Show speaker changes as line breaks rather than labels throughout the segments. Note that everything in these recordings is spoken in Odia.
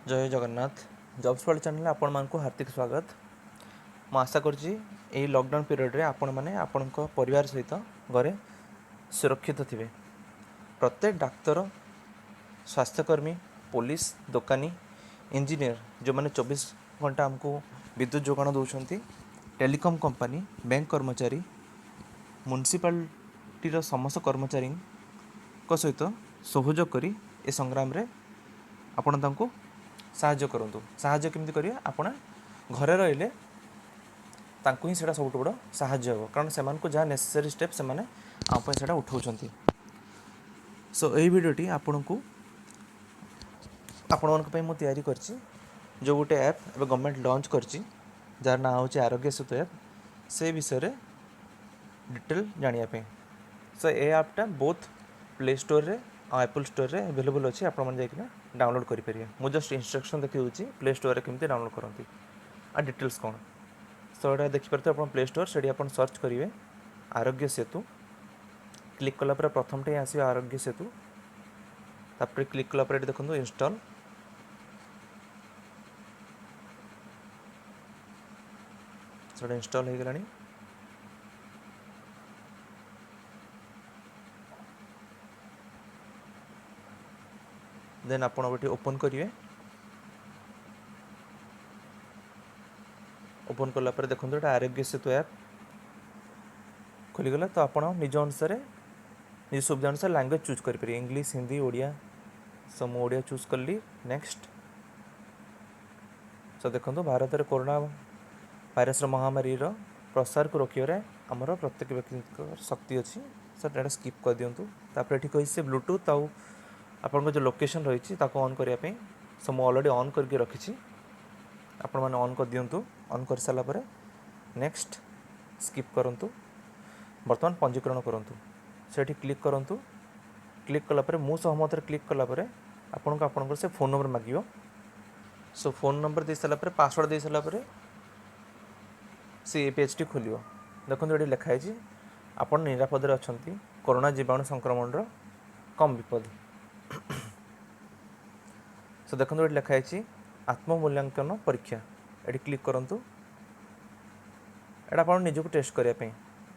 ଜୟ ଜଗନ୍ନାଥ। ଜବ୍ସ ୱାର୍ଲ୍ଡ ଚ୍ୟାନେଲରେ ଆପଣମାନଙ୍କୁ ହାର୍ଦ୍ଦିକ ସ୍ୱାଗତ। ମୁଁ ଆଶା କରୁଛି, ଏହି ଲକଡାଉନ୍ ପିରିୟଡ଼ରେ ଆପଣମାନେ ଆପଣଙ୍କ ପରିବାର ସହିତ ଘରେ ସୁରକ୍ଷିତ ଥିବେ। ପ୍ରତ୍ୟେକ ଡାକ୍ତର, ସ୍ୱାସ୍ଥ୍ୟକର୍ମୀ, ପୋଲିସ, ଦୋକାନୀ, ଇଞ୍ଜିନିୟର, ଯେଉଁମାନେ 24 ଘଣ୍ଟା ଆମକୁ ବିଦ୍ୟୁତ ଯୋଗାଣ ଦେଉଛନ୍ତି, ଟେଲିକମ୍ କମ୍ପାନୀ, ବ୍ୟାଙ୍କ କର୍ମଚାରୀ, ମ୍ୟୁନିସିପାଲିଟିର ସମସ୍ତ କର୍ମଚାରୀଙ୍କ ସହିତ ସହଯୋଗ କରି ଏ ସଂଗ୍ରାମରେ ଆପଣ ତାଙ୍କୁ ସାହାଯ୍ୟ କରନ୍ତୁ। ସାହାଯ୍ୟ କେମିତି କରିବେ? ଆପଣ ଘରେ ରହିଲେ ତାଙ୍କୁ ହିଁ ସେଇଟା ସବୁଠୁ ବଡ଼ ସାହାଯ୍ୟ ହେବ, କାରଣ ସେମାନଙ୍କୁ ଯାହା ନେସେସରୀ ଷ୍ଟେପ୍ ସେମାନେ ଆମ ପାଇଁ ସେଇଟା ଉଠାଉଛନ୍ତି। ସୋ ଏହି ଭିଡ଼ିଓଟି ଆପଣମାନଙ୍କ ପାଇଁ ମୁଁ ତିଆରି କରିଛି, ଯେଉଁ ଗୋଟେ ଆପ୍ ଏବେ ଗଭର୍ଣ୍ଣମେଣ୍ଟ ଲଞ୍ଚ କରିଛି, ଯାହାର ନାଁ ହେଉଛି ଆରୋଗ୍ୟ ସେତୁ ଆପ୍, ସେ ବିଷୟରେ ଡିଟେଲ୍ ଜାଣିବା ପାଇଁ। ସୋ ଏ ଆପ୍ଟା ବୋଥ୍ ପ୍ଲେ ଷ୍ଟୋରରେ ଆଉ ଆପଲ୍ ଷ୍ଟୋରରେ ଆଭେଲେବୁଲ୍ ଅଛି। ଆପଣମାନେ ଯାଇକିନା ଡାଉନଲୋଡ଼୍ କରିପାରିବେ। ମୁଁ ଜଷ୍ଟ ଇନଷ୍ଟ୍ରକ୍ସନ୍ ଦେଖେଇ ପ୍ଲେ ଷ୍ଟୋରରେ କେମିତି ଡାଉନଲୋଡ଼୍ କରନ୍ତି ଆଉ ଡିଟେଲ୍ସ କ'ଣ। ସୋ ଏଇଟା ଦେଖିପାରୁଥିବେ ଆପଣ ପ୍ଲେ ଷ୍ଟୋର୍। ସେଠି ଆପଣ ସର୍ଚ୍ଚ କରିବେ ଆରୋଗ୍ୟ ସେତୁ। କ୍ଲିକ୍ କଲା ପରେ ପ୍ରଥମଟି ହିଁ ଆସିବ ଆରୋଗ୍ୟ ସେତୁ। ତାପରେ କ୍ଲିକ୍ କଲା ପରେ ଏଠି ଦେଖନ୍ତୁ ଇନଷ୍ଟଲ୍। ସେଟା ଇନଷ୍ଟଲ୍ ହେଇଗଲାଣି। ଦେନ୍ ଆପଣ ଏଠି ଓପନ୍ କରିବେ। ଓପନ୍ କଲା ପରେ ଦେଖନ୍ତୁ, ଏଇଟା ଆରୋଗ୍ୟ ସେତୁ ଆପ୍ ଖୋଲିଗଲା। ତ ଆପଣ ନିଜ ଅନୁସାରେ, ନିଜ ସୁବିଧା ଅନୁସାରେ ଲାଙ୍ଗୁଏଜ୍ ଚୁଜ୍ କରିପାରିବେ, ଇଂଲିଶ, ହିନ୍ଦୀ, ଓଡ଼ିଆ। ସୋ ମୁଁ ଓଡ଼ିଆ ଚୁଜ୍ କଲି। ନେକ୍ସଟ। ସୋ ଦେଖନ୍ତୁ, ଭାରତରେ କରୋନା ଭାଇରସର ମହାମାରୀର ପ୍ରସାରକୁ ରୋକିବାରେ ଆମର ପ୍ରତ୍ୟେକ ବ୍ୟକ୍ତିଙ୍କ ଶକ୍ତି ଅଛି। ସୋ ଏଇଟା ସ୍କିପ୍ କରିଦିଅନ୍ତୁ। ତାପରେ ଏଠି କହିଛି ସେ ବ୍ଲୁଟୁଥ୍ ଆଉ ଆପଣଙ୍କ ଯେଉଁ ଲୋକେସନ୍ ରହିଛି, ତାକୁ ଅନ୍ କରିବା ପାଇଁ। ସୋ ମୁଁ ଅଲରେଡ଼ି ଅନ୍ କରିକି ରଖିଛି, ଆପଣମାନେ ଅନ୍ କରିଦିଅନ୍ତୁ। ଅନ୍ କରିସାରିଲା ପରେ ନେକ୍ସଟ, ସ୍କିପ୍ କରନ୍ତୁ। ବର୍ତ୍ତମାନ ପଞ୍ଜୀକରଣ କରନ୍ତୁ, ସେଠି କ୍ଲିକ୍ କରନ୍ତୁ। କ୍ଲିକ୍ କଲା ପରେ ମୁଁ ସହମତରେ କ୍ଲିକ୍ କଲା ପରେ ଆପଣଙ୍କୁ ଆପଣଙ୍କର ସେ ଫୋନ୍ ନମ୍ବର ମାଗିବ। ସୋ ଫୋନ୍ ନମ୍ବର ଦେଇସାରିଲା ପରେ, ପାସୱାର୍ଡ଼ ଦେଇସାରିଲା ପରେ ସେ ଏ ପେଜ୍ଟି ଖୋଲିବ। ଦେଖନ୍ତୁ, ଏଠି ଲେଖା ହେଇଛି, ଆପଣ ନିରାପଦରେ ଅଛନ୍ତି, କରୋନା ଜୀବାଣୁ ସଂକ୍ରମଣର କମ୍ ବିପଦ। ସୋ ଦେଖନ୍ତୁ, ଏଠି ଲେଖା ହେଇଛି ଆତ୍ମମୂଲ୍ୟାଙ୍କନ ପରୀକ୍ଷା। ଏଠି କ୍ଲିକ୍ କରନ୍ତୁ। ଏଇଟା ଆପଣ ନିଜକୁ ଟେଷ୍ଟ କରିବା ପାଇଁ।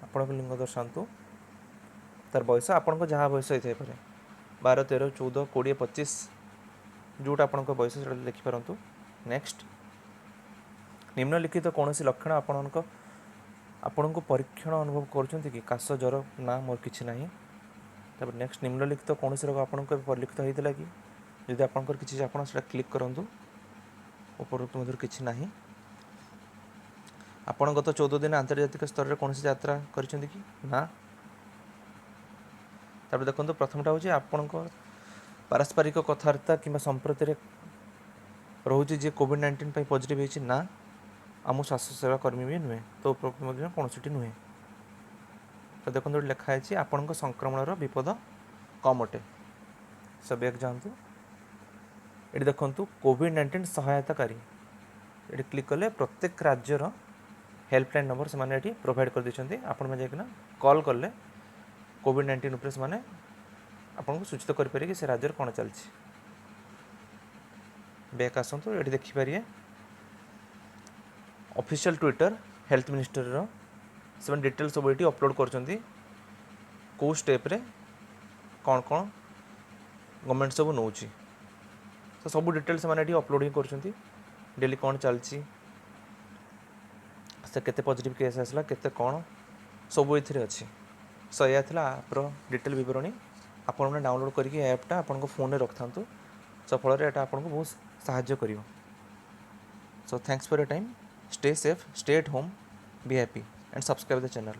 ଆପଣଙ୍କ ଲିଙ୍ଗ ଦର୍ଶାନ୍ତୁ, ତାର ବୟସ, ଆପଣଙ୍କ ଯାହା ବୟସ ହେଇଥାଇପାରେ, 12, 13, 14, 20, 25, ଯେଉଁଟା ଆପଣଙ୍କ ବୟସ ସେଇଟା ଲେଖିପାରନ୍ତୁ। ନେକ୍ସଟ। ନିମ୍ନଲିଖିତ କୌଣସି ଲକ୍ଷଣ ଆପଣଙ୍କୁ ପରୀକ୍ଷଣ ଅନୁଭବ କରୁଛନ୍ତି କି? କାଶ, ଜ୍ୱର? ନା, ମୋର କିଛି ନାହିଁ। ତାପରେ ନେକ୍ସଟ। ନିମ୍ନଲିଖିତ କୌଣସି ରୋଗ ଆପଣଙ୍କୁ ଏବେ ପରିଲକ୍ଷିତ ହେଇଥିଲା କି? ଯଦି ଆପଣଙ୍କର କିଛି, ଆପଣ ସେଇଟା କ୍ଲିକ୍ କରନ୍ତୁ। ଉପରୋକ୍ତ ମଧ୍ୟରୁ କିଛି ନାହିଁ। ଆପଣ ଗତ 14 ଦିନ ଆନ୍ତର୍ଜାତିକ ସ୍ତରରେ କୌଣସି ଯାତ୍ରା କରିଛନ୍ତି କି? ନା। ତାପରେ ଦେଖନ୍ତୁ, ପ୍ରଥମଟା ହେଉଛି ଆପଣଙ୍କ ପାରସ୍ପରିକ କଥାବାର୍ତ୍ତା କିମ୍ବା ସମ୍ପ୍ରତିରେ ରହୁଛି ଯିଏ କୋଭିଡ଼-19 ପାଇଁ ପଜିଟିଭ୍ ହେଇଛି? ନା। ଆଉ ମୁଁ ସ୍ୱାସ୍ଥ୍ୟ ସେବା କର୍ମୀ ବି ନୁହେଁ। ତ ଉପରୋକ୍ତ ମଧ୍ୟ କୌଣସିଟି ନୁହେଁ। ତ ଦେଖନ୍ତୁ, ଏଠି ଲେଖା ହେଇଛି, ଆପଣଙ୍କ ସଂକ୍ରମଣର ବିପଦ କମ୍ ଅଟେ। ସୋ ବ୍ୟାକ୍ ଯାଆନ୍ତୁ। ଏଠି ଦେଖନ୍ତୁ, କୋଭିଡ଼-19 ସହାୟତାକାରୀ। ଏଠି କ୍ଲିକ୍ କଲେ ପ୍ରତ୍ୟେକ ରାଜ୍ୟର ହେଲ୍ପଲାଇନ୍ ନମ୍ବର ସେମାନେ ଏଠି ପ୍ରୋଭାଇଡ଼ କରିଦେଇଛନ୍ତି। ଆପଣମାନେ ଯାଇକିନା କଲ୍ କଲେ କୋଭିଡ଼-19 ଉପରେ ସେମାନେ ଆପଣଙ୍କୁ ସୂଚିତ କରିପାରିବେ କି ସେ ରାଜ୍ୟରେ କ'ଣ ଚାଲିଛି। ବ୍ୟାକ୍ ଆସନ୍ତୁ। ଏଠି ଦେଖିପାରିବେ ଅଫିସିଆଲ୍ ଟ୍ୱିଟର ହେଲ୍ଥ ମିନିଷ୍ଟରର। ସେମାନେ ଡିଟେଲ୍ ସବୁ ଏଠି ଅପଲୋଡ଼ କରୁଛନ୍ତି, କେଉଁ ଷ୍ଟେପ୍ରେ କ'ଣ କ'ଣ ଗଭର୍ଣ୍ଣମେଣ୍ଟ ସବୁ ନେଉଛି। ତ ସବୁ ଡିଟେଲ୍ ସେମାନେ ଏଠି ଅପଲୋଡ଼ ହିଁ କରୁଛନ୍ତି। ଡେଲି କ'ଣ ଚାଲିଛି, ସେ କେତେ ପଜିଟିଭ୍ କେସ୍ ଆସିଲା, କେତେ କ'ଣ, ସବୁ ଏଥିରେ ଅଛି। ସୋ ଏଇଆ ଥିଲା ଆପ୍ର ଡିଟେଲ୍ ବିବରଣୀ। ଆପଣମାନେ ଡାଉନଲୋଡ଼୍ କରିକି ଏ ଆପ୍ଟା ଆପଣଙ୍କ ଫୋନ୍ରେ ରଖିଥାନ୍ତୁ। ସୋ ଫଳରେ ଏଇଟା ଆପଣଙ୍କୁ ବହୁତ ସାହାଯ୍ୟ କରିବ। So thanks for your time. Stay safe, stay at home, be happy and subscribe the channel.